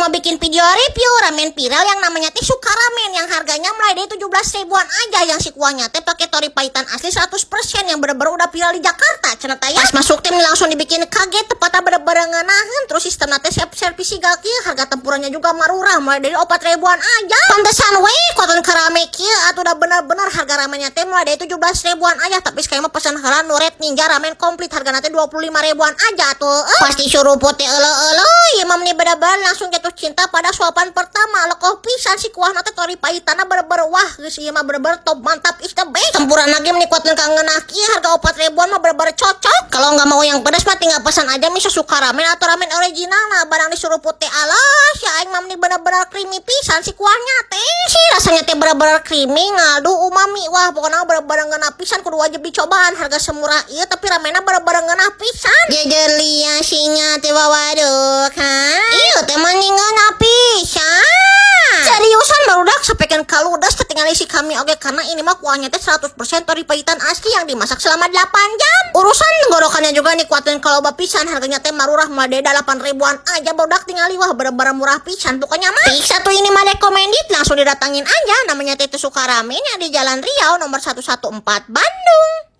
mau bikin video review ramen viral yang namanya teh Suka Ramen yang harganya mulai dari 17 ribuan aja, yang si kuahnya teh pakai tori paitan asli 100% yang bener-bener udah viral di Jakarta cenah teh ya. Pas masuk tim langsung dibikin kaget, tempatnya bener-bener ngeunaheun, terus sistem teh self service kieu, harga tempurannya juga marurah mulai dari 4 ribuan aja. Pantesan we kuatan karame kieu atuh, udah bener-bener harga ramennya teh mulai dari 17 ribuan aja. Tapi sekali mah pesan heula nu red ninja ramen komplit, harga teh 25 ribuan aja tuh. Eh, pasti suruput teh euleuh-euleuh, ieu mah meni bener-bener langsung jatuh cinta pada suapan pertama. Lekoh pisan si kuahna teh tori paitanna, bener-bener wah, geus ieu mah bener-bener top, mantap, is the best. Tempuran lagi meni kuatkeun ka ngeunah kieu, harga 4 ribuan mah bener-bener cocok. Kalau nggak mau yang pedas mah tinggal pesan aja miso suka ramen atau ramen original. Nah, barang disuruput teh, alas ya, aing mah meni bener-bener creamy pisan si kuahnya teh sih, rasanya teh bener-bener creamy, ngaldu, umami. Wah, pokoknya bener-bener ngeunah pisan, kudu wajib dicobaan. Harga semurah ieu tapi ramenna bener-bener ngeunah pisan. Jejelia sinya teh, waduh kan ieu teh mah ngeunah pisan, seriusan barudak, sampaikan kaludas tinggal si kami oke, karena ini mah kuahnya teh 100% tori paitan asli yang dimasak selama 8 jam. Urusan tenggorokannya juga nih kuatin kalau pisan, harganya teh marurah mah 8 ribuan aja barudak tinggal. Wah, bener-bener murah pisan pokoknya mah. Fix satu ini mah recommended, langsung didatangin aja. Namanya teh Suka Ramen yang di Jalan Riau nomor 114 Bandung.